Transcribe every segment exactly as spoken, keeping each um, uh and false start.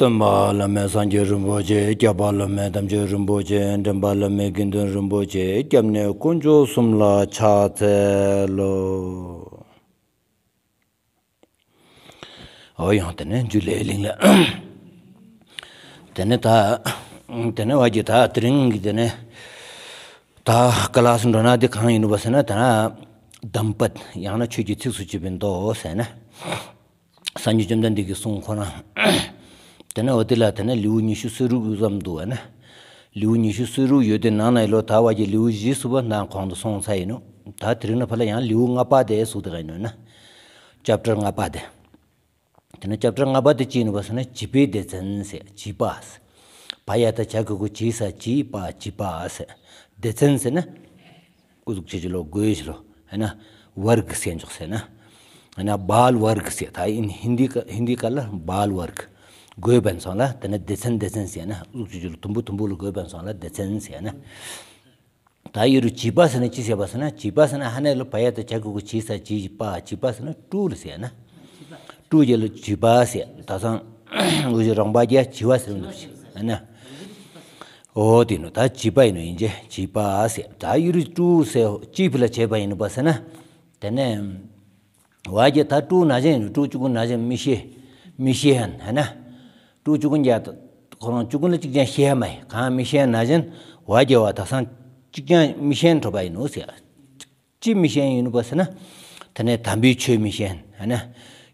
སྟོན་པ་བླ་མེད་སངས་རྒྱས་རིན་པོ་ཆེ། སྐྱབས་པ་བླ་མེད་དམ་ཆོས་རིན་པོ་ཆེ། འདྲེན་པ་བླ་མེད་དགེ་འདུན་རིན་པོ་ཆེ། སྐྱབས་གནས་དཀོན་མཆོག་གསུམ་ལ་ཕྱག་འཚལ་ལོ། འོ་ཡང་དེ་ནས་རྒྱུད་ལས་གླིང་ལ། དེ་ནས་ད། དེ་ནས་བ་གི་ད་དེ་རིང་གི་དེ་ནས། ད་ཀ་ལ་སི་འགྲོ་ན་དེ་གང་ཡིན་ནུ་བ་ཟེར་ན། ད་གདམས་པ་ཡང་ན་ཆོས་ཀྱི་ཚིགས་སུ་བཅད་པའི་མདོ་ཟེར་ན། སངས་རྒྱས་བཅོམ་ལྡན་འདས་ཀྱི་གསུང་ཁོ་ན། དེ་ནས་འོ་དེ་ལ་དེ་ནས་ལེའུ་ཉི་ཤུ་རྩ་དྲུག་ཙམ་འདུག་བ་ན། ལེའུ་ཉི་ཤུ་རྩ་དྲུག་ཡོད་དེ་ནང་ན་ཡི་ལོ་ད་བ་གི་ལེའུ་བཞི་ཟུར་པ་ནང་གོང་དུ་སོང་ཚར་ཡིན་ནོ། ད་དེ་རིང་ན་ཕ་ལ་ཡང་ལེའུ་ལྔ་པ་དེ་ཟུར་དེ་ག་ཡིན་ནོ་ན། ཅབ་ཊར་ལྔ་པ་དེ། དེ་ནས་ཅབ་ཊར་ལྔ་པ་དེ་ཅི་ཡིན་ནུ་བ་ཟེར་ན་བྱིས་པའི་སྡེ་ཚན་ཟེར། བྱིས་པ་ཟེར། བ་ཡ་བཏགས་བྱ་གི་གུ་བྱིས་ས་བྱིས་པ་བྱིས་པ་ཟེར། སྡེ་ཚན་ཟེར་ན། ཨུ་ཟུག་ཆེ་ཆེ་ལོ་དགོས་ཤི་ལོ། ཧེ་ན་བར་གི་ཟེར་འཇོག་ཟེར་ན། ཧེ་ན་བཱལ་བར་གི་ཟེར། ད་ཨིན་ཧིན་དི་ཀ་ཧིན་དི་ཀ་ལ་བཱལ་བར་གི། དགོས་པན་སོང་ལ་དེ་ནས་སྡེ་ཚན་སྡེ་ཚན་ཟེར་ན། ཨུ་ཟུག་ཆེ་ཆེ་ལོ་དུམ་བུ་དུམ་བུ་ལ་དགོས་པན་སོང་ལ་སྡེ་ཚན་ཟེར་ན། ད་ཡོད་རུ་བྱིས་པ་ཟེར་ན་ཅི་ཟེར་བ་ཟེར་ན། བྱིས་པ་ཟེར་ན་ཧ་ནས་ལོ་བ་ཡ་བཏགས་བྱ་གི་གུ་བྱིས་ས་བྱིས་པ། བྱིས་པ་ཟེར་ན་ཀྲུའུ་ལ་ཟེར་ན། ཀྲུའུ་རྒྱལ་ལ་བྱིས་པ་ཟེར། ད་སང་འུ་ཅག་རོང་པ་རྒྱལ་བྱིས་པ་ཟེར་མི་འདུག་ཟེར་ན། འོ་དེ་ནོ། ད་བྱིས་པ་ཡིན་ནོ་ཡིན་ཅེ་བྱིས་པ་ཟེར། ད་ཡོད་རུ་ཀྲུའུ་ཟེར་ཅི་ཕི་ལ་བྱས་པ་ཡིན་ནུ་བ་ཟེར་ན། དེ་ནས་བ་གི་ད་ཀྲུའུ་ན་ཅན་ཡིན་ནོ། ཀྲུའུ་ཅུ་གུ་ན་ཅན་མི་ཤེས། མི་ཤེས་ཧན་ཧ་ན། ཀྲུའུ་ཅུ་གུ་རྒྱ་ཁོ་རང་ཅུ་གུ་ལ་གཅིག་ཀྱང་ཤེས་ཧ་མ་ཡིན། གང་མི་ཤེས་ན་ཅན་བ་གི་བ་ད་སང་གཅིག་ཀྱང་མི་ཤེས་འགྲོ་བ་ཡིན་ནོ་ཟེར། ཅི་མི་ཤེས་ཡིན་ནུ་བ་ཟེར་ན། དེ་ནས་དམ་པའི་ཆོས་མི་ཤེས་ཧ་ན།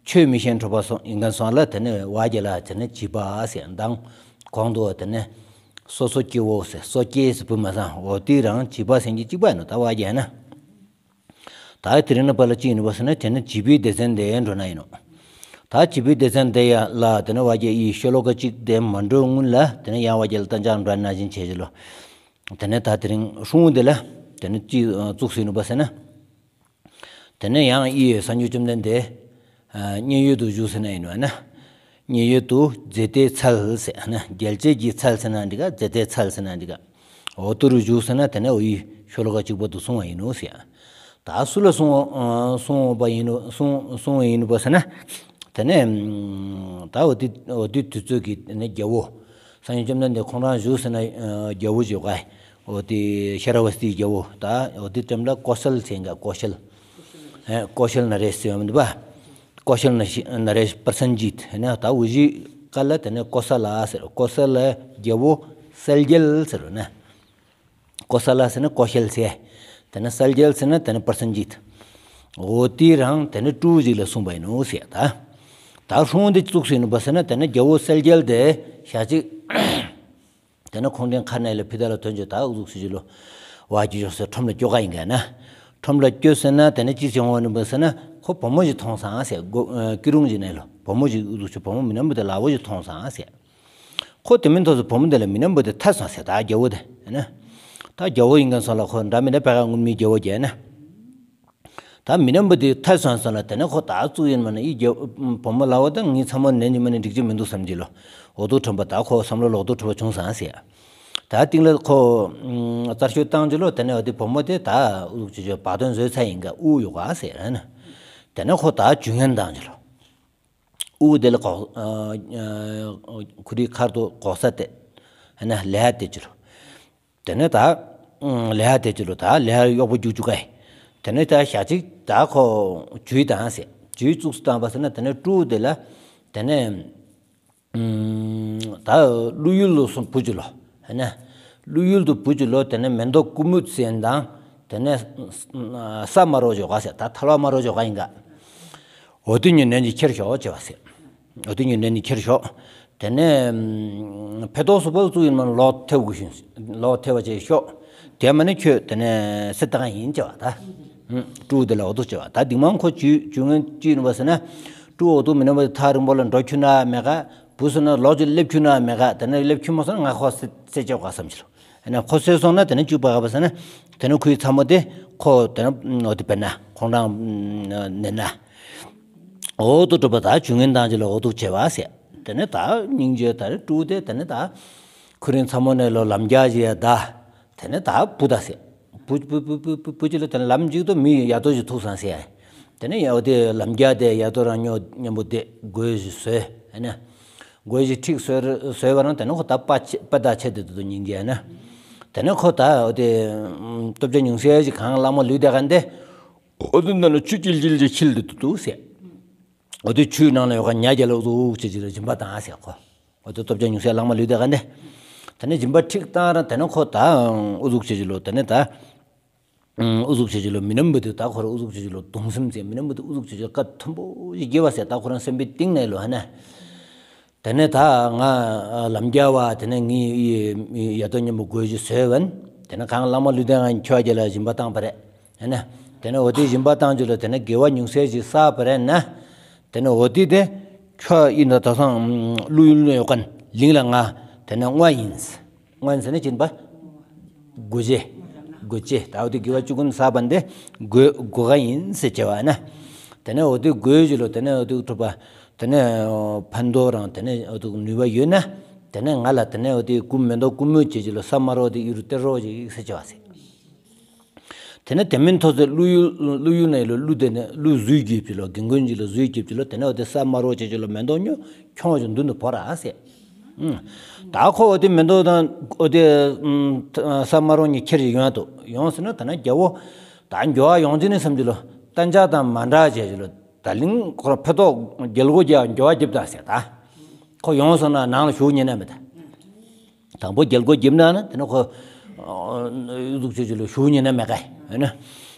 ཆོས་མི་ཤེས་འགྲོ་བ་སོང་ཡིན་ག་སོང་ལ་དེ་ནས་བ་གི་ལ་དེ་ནས་བྱིས་པ་ཟེར། མདང་གོང་དུ་དེ་ནས་སོ་སོ་སྐྱེ་བོ་ཟེར། སོ་སྐྱེ་ཟེར་བུ་མ་སང་འོ་དེ་རང་བྱིས་པ་ཟེར་གྱི་གཅིག་པ་ཡིན་ནོ། ད་བ་གི་ཧ་ན། ད་དེ་རིང་ན་ཕ་ལ་ཅི་ཡིན་ནུ་བ་ཟེར་ན། དེ་ནས་བྱིས་པའི་སྡེ་ཚན་དེ་འགྲོ་ན་ཡིན་ནོ། ད་བྱིས་པའི་སྡེ་ཚན་དེ་ཡ་ལ་དེ་ནས་བ་གི་ཡི་ཤོ་ལོ་ཀ་གཅིག་དེ་མ་འགྲོ་སྔོན་ལ་དེ་ནས་ཡང་བ་གི་ལ་ད་ཅང་འགྲོ་ན་ཅན་བྱེད་ཅི་ལོ། དེ་ནས་ད་དེ་རིང་སྲུང་དེ་ལ་དེ་ནས་ཅི་བཙུགས་སྲིད་ནུ་བ་ཟེར་ན། དེ་ནས་ཡང་ཡི་སངས་རྒྱས་བཅོམ་ལྡན་འདས་མཉན་ཡོད་དུ་བཞུགས་ཟེར་ན་ཡིན་ནོ་ན། མཉན་ཡོད་དུ་ཛེ་ཏའི་ཚལ་ཟེར་ན། རྒྱལ་བྱེད་ཀྱི་ཚལ་ཟེར་ན་འགྲིག་ག་རྫས་མཐའི་ཚལ་ཟེར་ན་འགྲིག་ག་འོ་དུ་རུ་བཞུགས་ཟེར་ན། དེ་ནས་འོ་ཡི་ཤོ་ལོ་ཀ་གཅིག་པོ་དུ་གསུང་བ་ཡིན་ནོ་ཟེར། ད་སུ་ལ་གསུང་གསུང་བ་ཡིན་ནོ། གསུང་གསུང་བ་ཡིན་ནུ་བ་ཟེར་ན། དེ་ནས་ད་འོ་དེ་འོ་དེ་དུས་ཚོད་ཀྱི་དེ་ནས་རྒྱལ་བོ། སངས་རྒྱས་བཅོམ་ལྡན་འདས་ཁོང་རང་བཞུགས་ཟེར་ན་རྒྱལ་བོ་བཞུགས་ག་འོ་དེ་ཤ་ར་བ་སྟི་རྒྱལ་བོ། ད་འོ་དེ་ཙམ་ལ་ཀོ་ཤལ་ཟེར་ག་ཀོ་ཤལ། ཀོ་ཤལ་ན་རེ་ཟེར་བ་མི་འདུག་པ། ཀོ་ཤལ་ན་ན་རེ་པར་སན་ཇིད་ཧེ་ན། ད་འུ་ཅི་ཀ་ལ་དེ་ནས་ཀོ་ས་ལ་ཟེར། ཀོ་ས་ལ་རྒྱལ་བོ་གསལ་རྒྱལ་ཟེར་བ་ན། ཀོ་ས་ལ་ཟེར་ན་ཀོ་ཤལ་ཟེར། དེ་ནས་གསལ་རྒྱལ་ཟེར་ན་དེ་ནས་པར་སན་ཇིད། འོ་དེ་རང་དེ་ནས་ཀྲུའུ་ཅིག་ལ་གསུངས་པ་ཡིན་ནོ་ཟེར། ད་ད་སྲུང་དེ་བཙུགས་ཟིན་ནུ་བ་ཟེར་ན། དེ་ནས་རྒྱལ་བོ་གསལ་རྒྱལ་དེ་ཞག་གཅིག་དེ་ནས་ཁོང་ཁྲིན་ཁ་ནས་ལ་ཕི་ད་ལ་ཐོན་ཅིག་ད་འུ་ཟུག་སུ་ཅིག་ལོ་བ་ཅི་ཞོག་ཟེར། ཁྲོམ་ལ་སྐྱོ་ག་ཡིན་ག་ན། ཁྲོམ་ལ་སྐྱོ་ཟེར་ན་དེ་ནས་ཅི་ཟེར་འོང་ནུ་བ་ཟེར་ན། ཁོ་བུ་མོ་ཞིག་མཐོང་སང་ཟེར། སྐྱིད་རུང་ཅིག་ནས་ལོ་བུ་མོ་ཞིག་འུ་ཟུག་ཆུ་བུ་མོ་མི་ནམ་བུ་དེ་ལ་བོ་ཞིག་མཐོང་སང་ཟེར། ཁོ་དེ་མིན་ཐོག་སུ་བུ་མོ་དེ་ལ་མི་ནམ་བུ་དེ་ཐད་སོང་ཟེར། ད་རྒྱལ་བོ་དེ་ན། ད་རྒྱལ་བོ་ཡིན་མཁན་སོང་ལ་ཁོ་འདྲ་མི་འདྲ་ཕ་ག་སྔོན་མའི་རྒྱལ་བོ་རྒྱལ་ན། ད་མི་ནམ་བུ་དེ་ཐད་སོང་སོང་ལ་དེ་ནས་ཁོ་ད་བཙུགས་ཡིན་མ་ན་ཡི་རྒྱལ་བུ་མོ་ལ་བོ་ད་ངའི་ཚ་མོ་ནན་གྱི་མ་ནི་འགྲིག་གྱི་མི་འདུག་བསམ་གྱི་ལོ། འོ་དུ་ཁྲོམ་པ་ད་ཁོ་བསམ་བློ་ལོག་དུ་ཁྲོམ་པ་བྱུང་སང་ཟེར། ད་སྟེང་ལ་ཁོ་རྩར་ཤོད་བཏང་གྱི་ལོ། དེ་ནས་འོ་དེ་བུ་མོ་དེ་ད་འུ་ཅི་ཅོ་བ་དོན་བཟོས་ཚ་ཡིན་ག་དབུགས་ཡོད་ག་ཟེར་ན། དེ་ནས་ཁོ་ད་ཇུས་ངན་བཏང་གྱི་ལོ། དབུགས་དེ་ལ་གོག་ཁུ་རིའི་ཁར་དུ་གོག་ས་དེ། ཧེ་ན་ལེ་ཧ་དེ་ཅི་རུ། དེ་ནས་ད་ལེ་ཧ་དེ་ཅི་རུ། ད་ལེ་ཧ་གཡོག་པོ་རྒྱུག་རྒྱུག་ག་ཡི། དེ་ནས་ད་ཞག་གཅིག་ད་ཁོ་ཇུས་བཏང་ཟེར། ཇུས་བཙུགས་སུ་བཏང་བ་ཟེར་ན། དེ་ནས་ཀྲུའུ་དེ་ལ་དེ་ནས་ད་ཀླུ་ཡུལ་ལ་སོང་བུ་ཅི་ལོ། ཧེ་ན་ཀླུ་ཡུལ་དུ་བུ་ཅི་ལོ། དེ་ནས་མེ་མདོ་ཀུ་མུད་ཟེར་དང་། དེ་ནས་ས་མ་རོ་ཇོ་ག་ཟེར། ད་ཐལ་བ་མ་རོ་ཇོ་ག་ཡིན་ག་འོ་དེ་ཉིད་ནན་གྱིས་ཁྱེར་ཤོག་ཅེས་པ་ཟེར། འོ་དེ་ཉིད་ནན་གྱིས་ཁྱེར་ཤོག་དེ་ནས་ཕེ་ཏོག་སུ་པོ་བཙུགས་ཡིན་མ་ལོག་ཐེབས་དགོས་ཤིང་། ལོག་ཐེབས་པ་བྱས་ཤོག་དེ་མ་ནི་ཁྱོད་དེ་ནས་སེ་ཏག་ཡིན་ཅེས་པ། ད་ཀྲུའུ་དེ་ལ་འོ་དུ་ཅེས་པ། ད་དིང་མང་ཁོ་ཇུས་ཇུས་ངན་ཅི་ཡིན་པ་ཟེར་ན། ཀྲུའུ་འོ་དུ་མི་ནམ་བུ་ཐག་རིང་པོ་ལ་འགྲོ་ཁྱུ་ན་མེད་ག་བུ་སུ་ན་ལོག་ཅི་སླེབས་ཁྱུ་ན་མེད་ག་དེ་ནས་སླེབས་ཁྱུ་མ་སོང་ན་ང་ཁོ་སེ་སེ་ཅེས་ག་བསམ་ཅི་ལོ། ཨ་ནི་ཁོ་སེ་སོང་ན་དེ་ནས་བཅུག་པ་ག་བ་ཟེར་ན། དེ་ནས་ཁོའི་ཚ་མོ་དེ་ཁོ་དེ་ནས་འོ་དེ་བེར་ན་ཁོང་རང་ནན་ན། འོ་དུ་གྲུབ་པ་ད་ཇུས་ངན་བཏང་ཅི་ལ་འོ་དུ་བྱེད་པ་ཟེར། དེ་ནས་ད་སྙིང་རྗེ་ད་རེ་ཀྲུའུ་དེ་དེ་ནས་ད་ཁོ་རིང་ཚ་མོ་ནས་ལོ་ལམ་རྒྱག་ཅི་ཡ་ད། དེ་ནས་ད་བུ་ད་ཟེར། བུ་བུ་བུ་བུ་བུ་བུ་ཅི་ལ་དེ་ནས་ལམ་འཇིག་ཏུ་མི་ཡ་ཏོ་ཅི་ཐུག་སང་ཟེར། དེ་ནས་ཡ་འོ་དེ་ལམ་རྒྱག་དེ་ཡ་ཏོ་རང་ཉོ་མཉམ་པོ་དེ་དགོས་ཟེར། ཨ་ནི། གོས་ཞིག་ཁྲིག་བཟོས་བཟོས་པ་རང་དེ་ནས་ཁོ་ད་དཔའ་ཆེ་དཔའ་རྟགས་ཆེ་དེ་དུ་སྙིང་རྗེ་ན། དེ་ནས་ཁོ་ད་འོ་དེ་སྟོབས་ཆེན་ཉུང་ཤས་ཅིག་གང་གླང་མ་ལུས་བསྡད་ག་འདི། འོ་དེ་ནང་ལ་ཆུ་ཅིལ་ཅིལ་ཅིག་འཁྱིལ་དེ་དུ་འདུག་ཟེར། འོ་དེ་ཆུའི་ནང་ལ་ཡོད་ག་ཉ་རྒྱལ་ལ་འུ་ཚུགས་འུ་ཚུགས་ཅིག་ཅིག་ལ་སྦྱིན་པ་བཏང་ཟེར་ཁོ། འོ་དེ་སྟོབས་ཆེན་ཉུང་ཤས་གླང་མ་ལུས་བསྡད་ག་འདི། དེ་ནས་སྦྱིན་པ་ཁྲིག་བཏང་རང་དེ་ནས་ཁོ་ད་འུ་ཚུགས་ཅིག་ཅིག་ལོ་དེ་ནས་ད། ཨུ་ཚུགས་ཆེ་ཆེ་ལོ་མི་ནམ་བུ་དུ་ད་ཁོ་རང་ཨུ་ཚུགས་ཆེ་ཆེ་ལོ་གདུང་སེམས་ཟེར་མི་ནམ་བུ་དུ་ཨུ་ཚུགས་ཆེ་ཆེ་ལོ་བཀའ་མཐུན་པོ་ཞིག་དགྱེས་པ་ཟེར་ད་ཁོ་རང་སེམས་པའི་གཏིང་ནས་ལོ་ཧ་ན། དེ་ནས་ད་ང་ལམ་རྒྱ་བ་དེ་ནས་ངའི་ཡ་དོ་མཉམ་པོ་དགོས་ཞུ་བཟོས་བན། དེ་ནས་གང་བླ་མ་ལུས་ལྡན་ང་ཁྱོད་རྒྱ་ལ་སྦྱིན་པ་བཏང་པ་རེད་ཧ་ན། དེ་ནས་འོ་དེ་སྦྱིན་པ་བཏང་རྒྱུ་ལོ་དེ་ནས་དགེ་བ་ཉུང་ཤས་ཞིག་བསགས་པ་རེད་ན། དེ་ནས་འོ་དེ་དེ་ཁྱོད་ཡིན་ད་ད་སང་ཀླུ་ཡུལ་ནས་ཡོད་མཁན་ལིང་ལ་ང་དེ་ནས་དངོས་ཡིན། སྔོན་ཟེར་ན་སྦྱིན་པ། དགོས་ཆེ། དགོས་ཆེ། ད་འོ་དེ་དགེ་བ་བཅུ་ཀུན་བསགས་པ་འདི་དགོས་དགོས་ག་ཡིན་ཟེར་བྱ་བ་ན། དེ་ནས་འོ་དེ་དགོས་ཀྱི་ལོ་དེ་ནས་འོ་དེ་གྲུབ་པ། དེ་ནས་ཕན་ཐོགས་རང་དེ་ནས་འོ་དེ་ནུས་པ་ཡོད་ན། དེ་ནས་ང་ལ་དེ་ནས་འོ་དེ་ཀུན་མེ་ཏོག་ཀུན་མོ་བྱེད་ཀྱི་ལོ་ས་མ་རོ་དེ་གཡུར་སྟེར་རོགས་ཀྱི་ཟེར་བྱ་བ་ཟེར། དེ་ནས་དེ་མིན་ཐོག་ཚད་ཀླུ་ཡུལ་ཀླུ་ཡུལ་ནས་ལོ་ཀླུ་དེ་ནས་ཀླུ་གཟུགས་རྒྱབ་ཀྱི་ལོ་རྒན་རྒོན་གྱི་ལོ་གཟུགས་རྒྱབ་ཀྱི་ལོ་དེ་ནས་འོ་དེ་ས་མ་རོ་བྱེད་ཀྱི་ལོ་མེ་ཏོག་ཉོ་ཁྱོང་བ་ཅིག་མདུན་དུ་བོར་ར་ཟེར། ད་ཁོ་འོ་དེ་མེ་ཏོག་དང་འོ་དེ་ས་མ་རོ་གཉིས་ཁྱེར་ཡོང་ཡ་འདུག་ཡོང་ཟེར་ན་ད་ན་རྒྱལ་བོ་ད་འགྱོ་བ་ཡོང་ཅི་ནས་བསམ་གྱི་ལོ་གཏན་འཇགས་དང་མ་འདྲ་བྱས་ཀྱི་ལོ་ད་ལིང་ཁོ་ར་ཕེ་ཏོག་རྒྱལ་སྒོ་རྒྱག་འགྱོ་བ་རྒྱབ་ད་ཟེར་ད་ཁོ་ཡོང་སོང་ན་ནང་ལ་ཞུགས་ཉན་ན་མེད་ད། དང་པོ་རྒྱལ་སྒོ་བརྒྱབ་ན་ན་དེ་ནས་ཁོ་འུ་ཚུགས་ཆེ་ཆེ་ལོ་ཞུགས་ཉན་ན་མེད་ཀ་ཡིན་ན་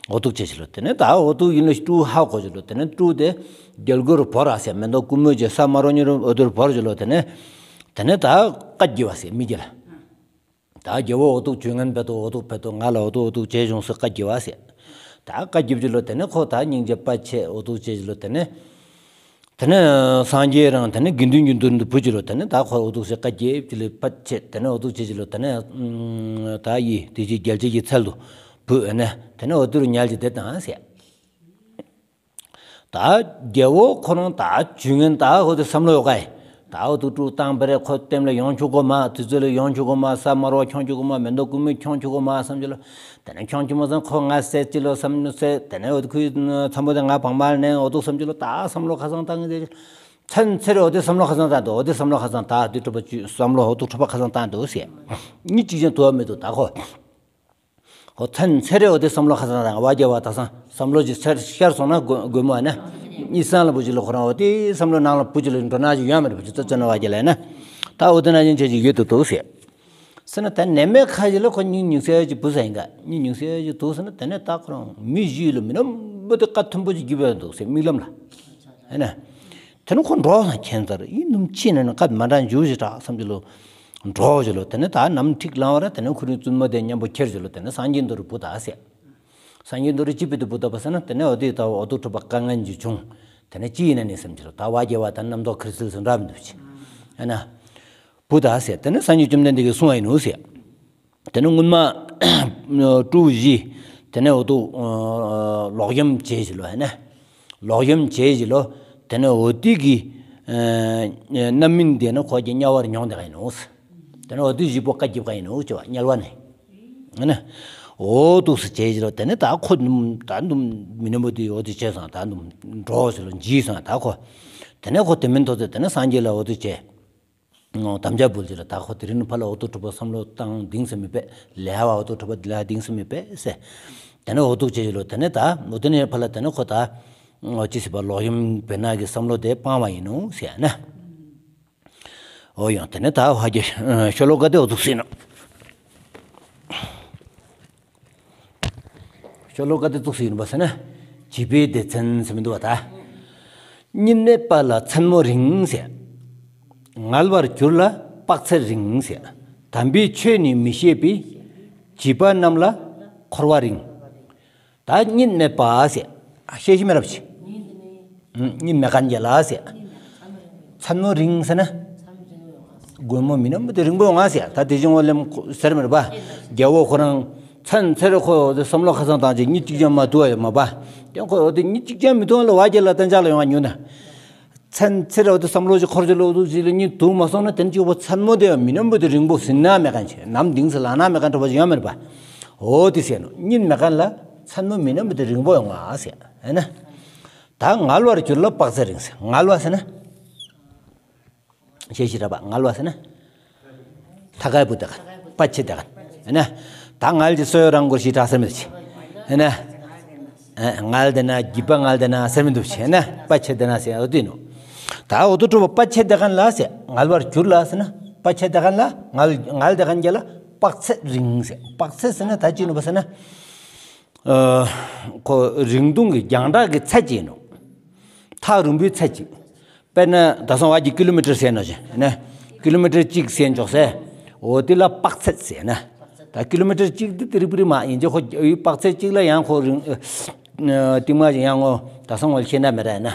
འོ་ཐུག་ཆེ་ཆེ་ལོ་དེ་ནས་ད་འོ་ཐུག་ཡིན་ལ་ཀྲུའུ་ཧ་གོ་ཆེ་ལོ་དེ་ནས་ཀྲུའུ་དེ་རྒྱལ་སྒོ་རུ་བོར་ར་ཟེར་མེ་ཏོག་ཀུ་མུད་ཅེ་ས་མ་རོ་ཉི་རུ་འོ་དུར་བོར་ཆེ་ལོ་དེ་ནས་དེ་ནས་ད་བཀའ་བགྱི་བ་ཟེར་མི་རྒྱལ། ད་རྒྱལ་བོ་འོ་ཐུག་ཇུས་ངན་བེད་དོ་འོ་ཐུག་བེད་དོ་ང་ལ་འོ་ཐུག་འོ་ཐུག་ཇེ་བྱུང་སུ་བཀའ་བགྱི་བ་ཟེར། ད་བཀའ་བགྱིབ་ཀྱི་ལོ་དེ་ནས་ཁོ་ད་སྙིང་རྗེ་དཔའ་ཆེ་འོ་ཐུག་ཆེ་ཆེ་ལོ་དེ་ནས། དེ་ནས་སངས་རྒྱས་རང་དེ་ནས་དགེ་འདུན་གྱི་མདུན་དུ་བུ་ཅི་ལོ་དེ་ནས་ད་ཁོ་འོ་ཐུག་སེ་བཀའ་བརྒྱད་ཅི་ལས་ཕ་ཆེ་དེ་ནས་འོ་ཐུག་ཆེ་ཅི་ལོ་དེ་ནས་ད་ཡི་དེ་ཅི་རྒྱལ་ཆེ་གི་ཚལ་དུ་བུ་ཨེ་ནས་དེ་ནས་འོ་དུ་རུ་ཉལ་གྱི་དེ་དང་ཟེར། ད་རྒྱལ་བོ་ཁོ་རང་ད་ཇུས་ངན་ད་འོ་དེ་བསམ་བློ་ཡོད་ག་ཡི་ད་འོ་ཐུག་ཀྲུག་བཏང་པ་རེད། ཁོ་ལྟེམ་ལ་ཡོང་ཆུག་གོ་མ་དུས་ཚོད་ལ་ཡོང་ཆུག་གོ་མ་ས་མ་རོ་ཁྱོང་ཆུག་གོ་མ་མེ་ཏོག་ཀུ་མུད་ཁྱོང་ཆུག་གོ་མ་བསམ་གྱི་ལོ། དེ་ནས་ཁྱོང་ཆུང་མ་སང་ཁོ་ང་སད་ཅི་ལོ་བསམ་ནུ་སད་དེ་ནས་འོ་དེ་ཁོའི་ཚ་མོ་དེ་ང་བག་མ་ནས་འོ་དུ་བསམ་ཅི་ལོ་ད་བསམ་བློ་ཁ་སང་བཏང་གི་དེ་ཚན་ཚེ་རེ་འོ་དེ་བསམ་བློ་ཁ་སང་བཏང་འདུག་འོ་དེ་བསམ་བློ་ཁ་སང་ད་དེ་གྲུབ་པ་བཅུ་བསམ་བློ་འོ་དུ་གྲུབ་པ་ཁ་སང་བཏང་འདུག་ཟེར། གཉིད་གཅིག་ཀྱང་དུ་བ་མི་འདུག་ད་ཁོ། ཁོ་ཚན་ཚེ་རེ་འོ་དེ་བསམ་བློ་ཁ་སང་བཏང་བ་རྒྱལ་བ་ད་སང་བསམ་བློ་ཅིག་ཚར་ཤར་སོང་ན་དགོས་དགོས་མོ་ཨ་ན། གཉིད་སང་ལ་བུ་ཅི་ལོ་ཁོ་རང་འོ་དེ་བསམ་བློ་ནང་ལ་བུ་ཅི་ལོ་འགྲོ་ན་ཅིག་ཡོད་མ་རེད་བུ་ཅི་ཙོ་ཙོ་ན་བ་རྒྱལ་ལ་ཨ་ན། ད་འོ་དེ་ན་ཡིན་ཆེ་ཅིག་ཡོད་དུ་འདུག་ཟེར། ཟེར་ན་ད་ནད་མེད་ཁ་ཅིག་ལ་ཁོ་གཉིད་ཉུང་ཟེར་གྱི་བུ་ས་ཡིན་ག་གཉིད་ཉུང་ཟེར་གྱི་འདུག་ཟེར་ན་དེ་ནས་ད་ཁོ་རང་མི་བཞི་ལ་མི་རྣམས་པོ་དེ་བཀའ་མཐུན་པོ་ཅིག་བརྒྱུད་པ་འདུག་ཟེར་མིག་ལམ་ལ། ཧེ་ན། དེ་ནས་ཁོ་འགྲོ་སོང་ཁྱད་མཚར་ཡིན་ནམ་ཕྱིན་ནས་ན་བཀའ་མ་འདྲ་འཇུ་ཞིག་དྲག་བསམ་གྱི་ལོ། འགྲོ་ཞིག་ལོ་དེ་ནས་ད་ནམ་འཁྲིག་ལང་བ་ར་དེ་ནས་ཁོ་རང་བཙུན་མོ་དེ་མཉམ་པོ་ཁྱེར་ཞིག་ལོ་དེ་ནས་སངས་རྒྱས་མདོ་རུ་བུ་ད་ཟེར། སངས་རྒྱས་མདོ་རུ་ཅི་པི་དུ་བུ་ད་པ་ཟེར་ན་དེ་ནས་འོ་དེ་ད་འོ་དུ་གྲུབ་པ་དཀའ་ངལ་འཇུ་བྱུང་། དེ་ནས་ཅི་ཡིན་ན་ནི་བསམ་གྱི་ལོ་ད་བ་རྒྱལ་བ་ད་རྣམ་རྟོག་ཁིར་སིལ་སུ་འདྲ་མི་འདུག་ཅི། ཧེ་ན། བུ་དག་ཟེར། དེ་ནས་སངས་རྒྱས་བཅོམ་ལྡན་འདས་ཀྱིས་གསུངས་པ་ཡིན་ནོ་ཟེར། དེ་ནས་སྔོན་མ་ཀྲུའུ་ཞི། དེ་ནས་འོ་དུ་ལོག་གཡེམ་བྱས་ཞིག་ལོ་ཧེ་ན། ལོག་གཡེམ་བྱས་ཞིག་ལོ། དེ་ནས་འོ་དེ་གི་རྣམ་སྨིན་དེ་ནི་ཁོ་གི་དམྱལ་བར་མྱོང་བསྡད་ཀ་ཡིན་ནོ་ཟེར། དེ་ནས་འོ་དེ་བཞི་པོ་བཀའ་བརྒྱབ་ཀ་ཡིན་ནོ་ཟེར་བ་དམྱལ་བ་ནས། ཧེ་ན། འོ་དུ་སུ་བྱས་ཞིག་ལོ་དེ་ནས་ད་ཁོ་ད་མི་ནི་མོ་དེ་འོ་དེ་བྱས་སོང་ད་འགྲོ་ཞིག་ལོ་འཇིགས་སོང་ད་ཁོ། དེ་ནས་ཁོ་དེ་མིན་ཐོག་ཚད་དེ་ནས་སངས་རྒྱས་ལ་འོ་དེ་བྱས། དམ་བཅའ་འབུལ་ཅི་ལ་ད་ཁོ་དེ་རིང་ཕ་ལ་འོ་ཐུག་གྲུབ་པ་བསམ་བློ་བཏང་གདིང་ས་མི་པས་ལས་བ་འོ་ཐུག་གྲུབ་པ་ལས་གདིང་ས་མི་པས་ཟེར། དེ་ནས་འོ་ཐུག་ཅི་ལོ་དེ་ནས་ད་འོ་དེ་ནས་ཕ་ལ་དེ་ནས་ཁོ་ད་འོ་ཅི་སི་པ་ལོག་གཡེམ་བེ་ན་གི་བསམ་བློ་དེ་སྤང་བ་ཡིན་ནོ་ཟེར་ན། འོ་ཡང་དེ་ནས་ད་ཧ་གི་ཤོ་ལོ་ཀ་དེ་འོ་ཐུག་སྲིད་ནོ། ཤོ་ལོ་ཀ་དེ་བཙུགས་སུ་ཡིན་པ་ཟེར་ན། བྱིས་པའི་སྡེ་ཚན་ཟེར་མི་འདུག་བ་ད། གཉིད་མེད་པ་ལ་མཚན་མོ་རིང་ཟེར། ངལ་བར་གྱུར་ལ་དཔག་ཚད་རིང་ཟེར། དམ་པའི་ཆོས་ནི་མི་ཤེས་པའི། བྱིས་པ་རྣམས་ལ་འཁོར་བ་རིང་། ད་གཉིད་མེད་པ་ཟེར། ཤེས་ཤེས་མེད་རབས་ཆེ། གཉིད་མེད་མཁན་རྒྱལ་ལ་ཟེར། མཚན་མོ་རིང་ཟེར་ན། དགོང་མོ་མི་ནམ་དེ་རིང་པོ་ཡོང་ང་ཟེར། ད་དེ་བཞིན་འོ་ལེམ་ཟེར་མེད་པ། རྒྱལ་བོ་ཁོ་རང་ཚན་ཚེ་རེ་ཁོ་དེ་བསམ་བློ་ཁ་སང་བཏང་ཅིག་གཉིད་གཅིག་ཀྱང་མ་ཐུབ་པ་ཡོད་མ་པ། དེ་ཁོ་དེ་གཉིད་གཅིག་ཀྱང་མི་ཐུབ་ལ་བ་རྒྱལ་ལ་གཏན་འཇགས་ལ་ཡོང་བ་ཉོ་ན། ཚན་ཚེ་རེ་དེ་བསམ་བློ་ཅིག་འཁོར་ཅིག་ལོ་དུ་ཅིག་ལ་གཉིད་ཐུབ་མ་སོང་ན་དེ་ནི་གཅིག་པོ་མཚན་མོ་དེ་མི་ནམ་པོ་དེ་རིང་པོ་ཟིན་ན་མེད་མཁན་ཆེ་ནམ་དིང་ས་ལ་ན་མེད་མཁན་འགྲོ་བ་ཅིག་ཡོད་མེད་པ། འོ་དེ་ཟེར་ནོ་གཉིད་མེད་མཁན་ལ་མཚན་མོ་མི་ནམ་པོ་དེ་རིང་པོ་ཡོང་ང་ཟེར་ཨེ་ན། ད་ངལ་བར་གྱུར་ལ་དཔག་ཚད་རིང་ཟེར་ངལ་བ་ཟེར་ན། ཞེས་ཞེས་ར་པ་ངལ་བ་ཟེར་ན། ལྷ་ཁའི་བུ་དེ་ག་པ་ཆེ་དེ་ག་ཨེ་ན། ད་ངལ་གྱི་སོ་ཡོད་རང་སྐོར་ཞིག་གྲགས་ཟེར་མི་ཆེ་ཨེ་ན། ངལ་དེ་ན་སྒྱིད་པ་ངལ་དེ་ན་ཟེར་མི་འདུག་ཆེ་ཨེ་ན། པ་ཆེ་དེ་ན་ཟེར་འོ་དེ་ནོ། ད་འོ་དུ་གྲུབ་པ་པ་ཆེ་དེ་ག་ལ་ཟེར་ངལ་བར་གྱུར་ལ་ཟེར་ན། པ་ཆེ་དེ་ག་ལ་ངལ་ངལ་དེ་ག་རྒྱ་ལ་དཔག་ཚད་རིང་ཟེར། དཔག་ཚད་ཟེར་ན་ད་ཅི་ནོ་བ་ཟེར་ན། ཁོ་རིང་ཐུང་གི་རྒྱང་གྲགས་ཀྱི་ཚད་ཅིག་ཡིན་ནོ། ཐག་རིང་པོའི་ཚད་ཅིག་དཔེར་ན་ད་སང་བ་གི་ཀི་ལོ་མི་ཊར་ཟེར་ནོ་ཞེ་ན། ཀི་ལོ་མི་ཊར་གཅིག་ཟེར་འཇོག་ཟེར། འོ་དེ་ལ་དཔག་ཚད་ཟེར་ན། ད་ཀི་ལོ་མི་ཊར་གཅིག་དེ་དེ་རིག་པ་རིག་མ་ཡིན་ཅེ་ཁོ་དཔག་ཚད་གཅིག་ལ་ཡང་ཁོ་རིང་། ཏིང་མ་ཅིག་ཡང་ངོ་ད་སང་བ་ཤེས་ན་མེད་ར་ཡིན་ན།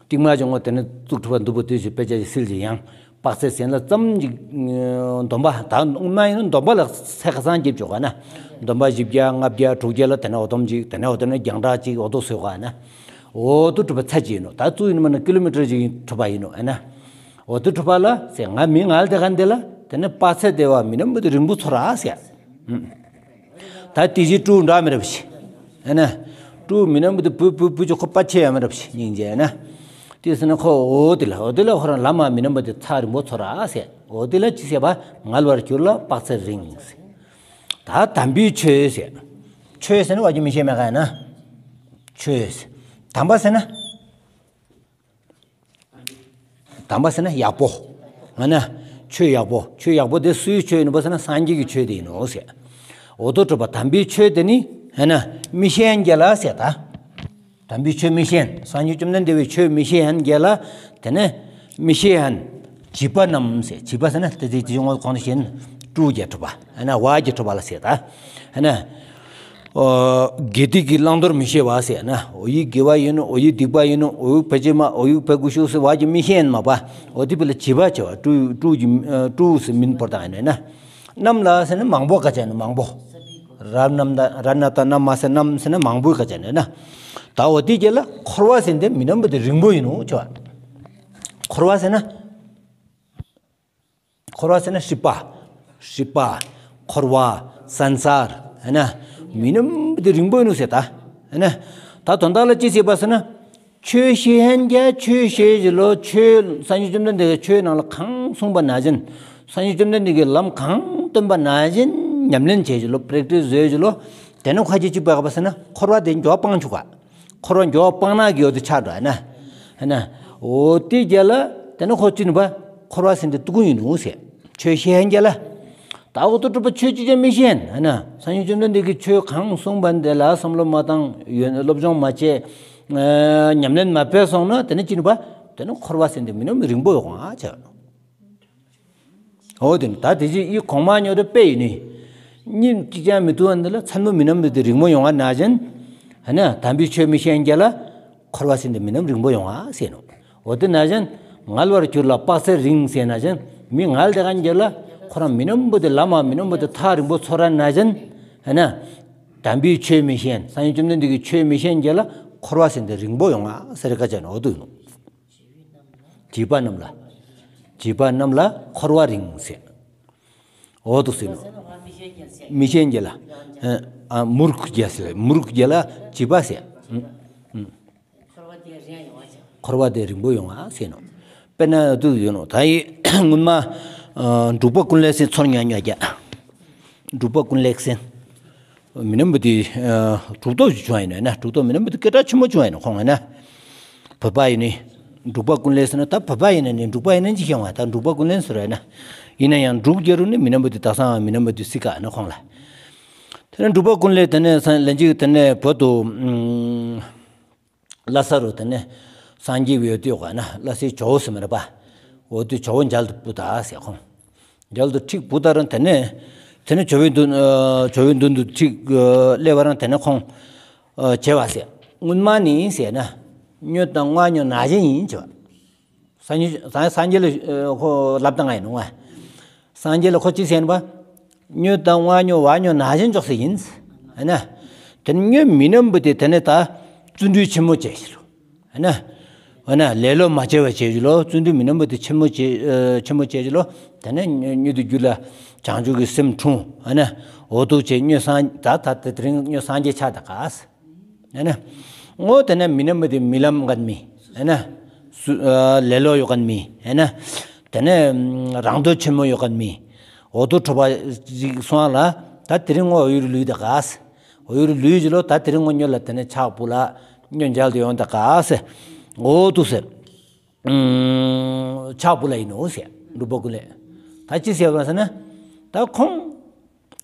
ཏིང་མ་ཅིག་ངོ་དེ་ནི་གཙུག་གྲུབ་པ་འདུག་པོ་དུས་ཀྱི་དཔེ་ཆ་ཞིག་སིལ་ཅིག་ཡང་། དཔག་ཚད་ཟེར་ན་ཙམ་ཅིག་སྡོམ་པ་ད་སྔོན་མ་ཡིན་ན་སྡོམ་པ་ལ་ཚད་ཁ་སང་རྒྱབ་ཆོག་ག་ན། སྡོམ་པ་བཞི་བརྒྱ་ལྔ་བརྒྱ་དྲུག་བརྒྱ་ལ་དེ་ནས་འོ་དོམ་ཅིག་དེ་ནས་འོ་དེ་ནས་རྒྱང་གྲགས་ཅིག་འོ་དོ་བཟོས་ག་ན། འོ་དོ་གྲུབ་པ་ཚད་ཅིག་ཡིན་ནོ། ད་གཙུག་ཡིན་མ་ན་ཀི་ལོ་མི་ཊར་ཅིག་གྲུབ་པ་ཡིན་ནོ་ཨ་ན། འོ་དོ་གྲུབ་པ་ལ་ཟེར་ང་མི་ངལ་དེ་ག་འདི་ལ་དེ་ནས་དཔག་ཚད་དེ་བ་མི་ནམ་བུ་དེ་རིང་པོ་ཚོར་ར་ཟེར། ད་དེ་བཞིན་སྤྲུག་འདྲ་མི་རབས་ཤིག་ཨ་ན། སྤྲུག་མི་ནམ་བུ་དེ་བུ་བུ་བུ་ཅོ་ཁོ་པ་ཆེ་ཡ་མི་རབས་ཤིག་སྙིང་རྗེ་ན། དེ་ཟེར་ན་ཁོ་འོ་དེ་ལ་འོ་དེ་ལ་ཁོ་རང་ལམ་མ་མི་ནམ་བུ་དེ་ཚ་རིང་པོ་ཚོར་ར་ཟེར། འོ་དེ་ལ་ཅི་ཟེར་བ་ངལ་བར་གྱུར་ལ་དཔག་ཚད་རིང་ཟེར། ད་དམ་པའི་ཆོས་ཟེར། ཆོས་ཟེར་ན་བ་ཀྱི་མི་ཤེས་མེད་ག་ཡ་ན། ཆོས་ཟེར། དམ་པ་ཟེར་ན། དམ་པ་ཟེར་ན་ཡག་པོ། ང་ན། ཆོས་ཡག་པོ། ཆོས་ཡག་པོ་དེ་སུའི་ཆོས་ཡིན་པ་ཟེར་ན་སངས་རྒྱས་ཀྱི་ཆོས་དེ་ཡིན་ནོ་ཟེར། འོ་དོ་གྲུབ་པ་དམ་པའི་ཆོས་དེ་ནི་ཧེ་ན་མི་ཤེས་ཡན་རྒྱལ་ལ་ཟེར་ད། དམ་པའི་ཆོས་མི་ཤེས་ཡན། སངས་རྒྱས་བཅོམ་ལྡན་འདས་པའི་ཆོས་མི་ཤེས་ཡན་རྒྱལ་ལ། དེ་ནས་མི་ཤེས་ཡན། བྱིས་པ་རྣམས་ཟེར། བྱིས་པ་ཟེར་ན་དེ་དེ་དེ་ངོ་གོང་དུ་བཤད་ན་སྤྲུལ་གྱི་གྲུབ་པ་ཧེ་ན་བ་གྱི་གྲུབ་པ་ལ་ཟེར་ད། ཧེ་ན། ཨོ། དགེ་སྡིག་གི་བླང་དོར་མི་ཤེས་པ་ཟེར་ན། འོ་ཡི་དགེ་བ་ཡིན་ནོ། འོ་ཡི་སྡིག་པ་ཡིན་ནོ། འོ་ཡི་ཕལ་ཆེར་མ། འོ་ཡི་ཕལ་ཀུ་ཤུ་ཟེར་བ་གྱི་མི་ཤེས་ཡིན་མ་པ། འོ་དེ་བི་ལ་བྱིས་པ་བྱ་བ་སྤྲུལ་སྤྲུལ་གྱི་ཨ་སྤྲུལ་ཟེར་མིན་པར་དང་ཡིན་ན། རྣམས་ལ་ཟེར་ན་མང་པོ་ག་ཅན་ནི་མང་པོ། རབ་རྣམས་དང་རབ་རྣམས་དང་རྣམས་མ་ཟེར་རྣམས་ཟེར་ན་མང་པོའི་ག་ཅན་ནི་ན། ད་འོ་དེ་རྒྱལ་ལ་འཁོར་བ་ཟེར་འདི་མི་རྣམ་པ་དེ་རིང་པོ་ཡིན་ནོ་བྱ་བ། འཁོར་བ་ཟེར་ན། འཁོར་བ་ཟེར་ན་སྲིད་པ། སྲིད་པ། འཁོར་བ། སན་སར། ཧེ་ན། མི་ནམ་དེ་རིང་པོ་ཡིན་ནོ་ཟེར་ད། ཧེ་ན། ད་དོན་དག་ལ་ཅི་ཟེར་བ་ཟེར་ན། ཆོས་ཤེས་ཧན་རྒྱ་ཆོས་ཤེས་ཞི་ལོ། ཆོས་སངས་རྒྱས་བཅོམ་ལྡན་འདས་ཀྱི་ཆོས་ནང་ལ་གང་གསུངས་པ་ན་བཞིན། སངས་རྒྱས་བཅོམ་ལྡན་འདས་ཀྱི་ལམ་གང་སྟོན་པ་ན་བཞིན་ཉམས་ལེན་བྱས་ཞི་ལོ། པྲེག་ཊིས་བཟོས་ཞི་ལོ། དེ་ནས་ཁ་ཅིག་ཅིག་པ་ག་བ་ཟེར་ན་འཁོར་བ་དེ་མགྱོགས་སྤང་ཆུག་ག་འཁོར་བ་མགྱོགས་སྤང་ན་གི་ཡོད་དུ་ཆགས་འགྲོ་ཨ་ན། ཨ་ན། འོ་དེ་རྒྱ་ལ་དེ་ནི་ཁོ་ཅི་ནི་པ་འཁོར་བ་ཟིན་ཏེ་ཏུ་ཀུ་ཡིན་ནུ་ཟེར། ཆོས་ཤེས་ཧན་རྒྱ་ལ། ད་འོ་དུ་གྲུབ་པ་ཆོས་ཅི་ཅང་མི་ཤེས་ཧན་ཨ་ན། སངས་རྒྱས་བཅོམ་ལྡན་འདས་ཀྱི་ཆོས་གང་གསུངས་པ་འདི་ལ་བསམ་བློ་མ་བཏང་ཡོན་སློབ་སྦྱོང་མ་བྱས། ཨ་ཉམས་ལེན་མ་སྤེལ་སོང་ན་དེ་ནི་ཅི་ནི་པ་དེ་ནི་འཁོར་བ་ཟིན་ཏེ་མི་ནུ་མི་རིང་པོ་ཡོད་གོང་ཨ་ཆ། འོ་དེ་ནི་ད་དེ་ཅི་ཡི་གོང་མ་ཉོ་དེ་དཔེ་ཡིན་ནི། ཉིན་གཅིག་ཀྱང་མི་ཐུབ་པ་འདི་ལ་མཚན་མོ་མི་ནམ་དེ་རིང་མོ་ཡོང་བ་ན་བཞིན། ཧ་ན་དམ་པའི་ཆོས་མི་ཤེས་རྒྱ་ལ་འཁོར་བ་ཟིན་ཏེ་མི་ནམ་རིང་པོ་ཡོང་བ་ཟེར་ནོ། འོ་དེ་ན་བཞིན་ངལ་བར་གྱུར་ལ་དཔག་ཚད་རིང་ཟེར་ན་བཞིན་མི་ངལ་དེ་ག་རྒྱ་ལ་ཁོ་རང་མི་ནམ་པོ་དེ་ལ་མ་མི་ནམ་པོ་དེ་ཐག་རིང་པོ་ཚོར་ར་ན་བཞིན། ཧ་ན་དམ་པའི་ཆོས་མི་ཤེས་སངས་རྒྱས་བཅོམ་ལྡན་འདས་ཀྱི་ཆོས་མི་ཤེས་རྒྱ་ལ་འཁོར་བ་ཟིན་ཏེ་རིང་པོ་ཡོང་བ་ཟེར་ག་ཅན་འོ་དུ་ཡིན་ནོ། བྱིས་པ་རྣམས་ལ། བྱིས་པ་རྣམས་ལ་འཁོར་བ་རིང་ཟེར། འོ་དུ་ཟེར་ནོ། མི་ཤེས་རྒྱ་ལ། ཨ་མུར་ཁུ་རྒྱ་ཟེར་མུར་ཁུ་རྒྱ་ལ་བྱིས་པ་ཟེར། འཁོར་བ་དེ་རིང་པོ་ཡོང་བ་ཟེར་ནོ། དཔེར་ན་དུ་ཡོད་ནོ་ད་ཡི་སྔོན་མ། འབྲུག་པ་ཀུན་ལེགས་སེ་ཚོར་ཉག་ཉག་རྒྱ། འབྲུག་པ་ཀུན་ལེགས་སེ། མི་ནམ་བུ་དེ་གྲུབ་ཐོབ་ཅིག་བྱུང་ཡིན་ན་འབྲུག་ཐོབ་མི་ནམ་བུ་དེ་སྐད་གྲགས་ཆེན་པོ་བྱུང་ཡིན་ན་ཁོང་ཡིན་ན། བོད་པ་ཡིན་ནི། འབྲུག་པ་ཀུན་ལེགས་ཟེར་ན་ད་བོད་པ་ཡིན་ན་ནི་འབྲུག་པ་ཡིན་ན་ཅི་ཤེས་བ་ད་འབྲུག་པ་ཀུན་ལེགས་ཟེར་བ་ཡིན་ན། ཡིན་ན་ཡང་འབྲུག་རྒྱལ་རུ་ནི་མི་ནམ་བུ་དེ་ད་སང་མི་ནམ་བུ་དེ་སི་ཀ་ན་ཁོང་ལ། དེ་ནས་འབྲུག་པ་ཀུན་ལེགས་དེ་ནས་ལན་གཅིག་དེ་ནས་བོད་དུ། ལྷ་ས་རུ་དེ་ནས་སངས་རྒྱས་པའི་ཡོད་དུས་ག་ན་ལྷ་སའི་ཇོ་བོ་ཟེར་མི་རེད་པ། འོ་དུས་ཇོ་བོ་མཇལ་དུ་བུ་ད་ཟེར་ཁོང་། མཇལ་དུ་ཁྲིག་བུ་ད་རང་དེ་ནས། དེ་ནས་ཇོ་བོའི་མདུན། ཇོ་བོའི་མདུན་དུ་ཁྲིག་སླེབས་པ་རང་དེ་ནས་ཁོང་། བྱས་པ་ཟེར། སྔོན་མ་ནི་ཟེར་ན། སྨྱོ་དང་དབང་སྨྱོ་ན་གཞན་ཡིན་བྱས་པ། སངས་རྒྱས་སངས་རྒྱས་ལ་ཁོ་ལབ་དང་ང་ཡིན་ནོ་ང་། སངས་རྒྱས་ལ་ཁོ་ཅི་ཟེར་ན་པ། སྨྱོ་དང་དབང་སྨྱོ་བ་སྨྱོ་ན་གཞན་འཇོག་ཟེར་ཡིན། ཨ་ན། དེ་ནས་སྨྱོ་མི་ནམ་བུ་དེ་དེ་ནས་ད། བརྩོན་འགྲུས་ཆེན་མོ་བྱས་ཤི་ལོ། ཨ་ན། ཨ་ན་ལེ་ལོ་མ་བྱས་པ་བྱས་ཤི་ལོ་བརྩོན་འགྲུས་མི་ནམ་བུ་དེ་ཆེན་མོ་བྱས་ཆེན་མོ་བྱས་ཤི་ལོ། དེ་ནས་སྨྱོ་དེ་རྒྱུད་ལ་བྱང་ཆུབ་ཀྱི་སེམས་འཁྲུངས་ཨ་ན། འོ་དུ་བྱས་སྨྱོ་སངས་ད་ད་དེ་རིང་སྨྱོ་སངས་རྒྱས་ཆགས་ད་ག་ཨ་ན། ངོ་དེ་ནས་མི་ནམ་བུ་དེ་མི་ལམ་གན་མི། ཨ་ན། སུ་ཨ་ལེ་ལོ་ཡོ་གན་མི། ཨ་ན། དེ་ནས་རང་འདོད་ཆེན་མོ་ཡོད་མཁན་མི་འོ་དོ་ཁྲོ་བ་ཞིག་སོང་ལ། ད་དེ་རིང་ངོ་འོ་ཡུར་ལུས་ད་ག་ཟེ། འོ་ཡུར་ལུས་ཞིག་ལོ། ད་དེ་རིང་ངོ་སྨྱོ་ལ་དེ་ནས་ཕྱག་ཕུལ་ལ། སྨྱོ་མཇལ་དུ་ཡོང་ད་ག་ཟེ། འོ་དུ་ཟེ། ཕྱག་ཕུལ་ལ་ཡིན་ནོ་ཟེ། འབྲུག་པ་ཀུན་ལེགས། ད་ཅི་ཟེར་བ་ཟེར་ན། ད་ཁོང་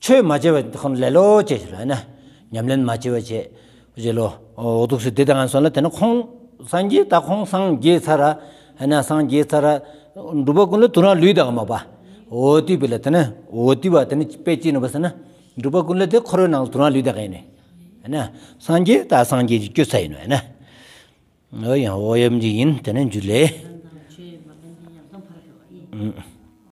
ཆོས་མ་བྱས་པ་ཁོང་ལེ་ལོ་བྱས་ཞེས་ལ་ན། ཉམས་ལེན་མ་བྱས་པ་བྱས། བྱས་ལོ། འོ་དུ་ཟེ་དེ་ད་ང་སོང་ལ་དེ་ནས་ཁོང་སངས་རྒྱས། ད་ཁོང་སངས་རྒྱས་ཚར་ར། ཧ་ན་སངས་རྒྱས་ཚར་ར། འབྲུག་པ་ཀུན་ལེགས་དུ་རང་ལུས་ད་ག་མ་པ། འོ་དུས་པི་ལ་དེ་ནས་འོ་དུས་པ་དེ་ནས་དཔེ་ཅི་ནོ་བ་ཟེར་ན། འབྲུག་པ་ཀུན་ལེགས་དེ་འཁོར་བའི་ནང་དུ་རང་ལུས་ད་ག་ཡིན་ནི། ཧ་ན་སངས་རྒྱས་ད་སངས་རྒྱས་ཀྱི་སྐྱོ་ཚ་ཡིན་ནོ་ཧ་ན། འོ་ཡང་འོ་ཡམ་གྱི་ཡིན། དེ་ནས་འཇུ་ལེ།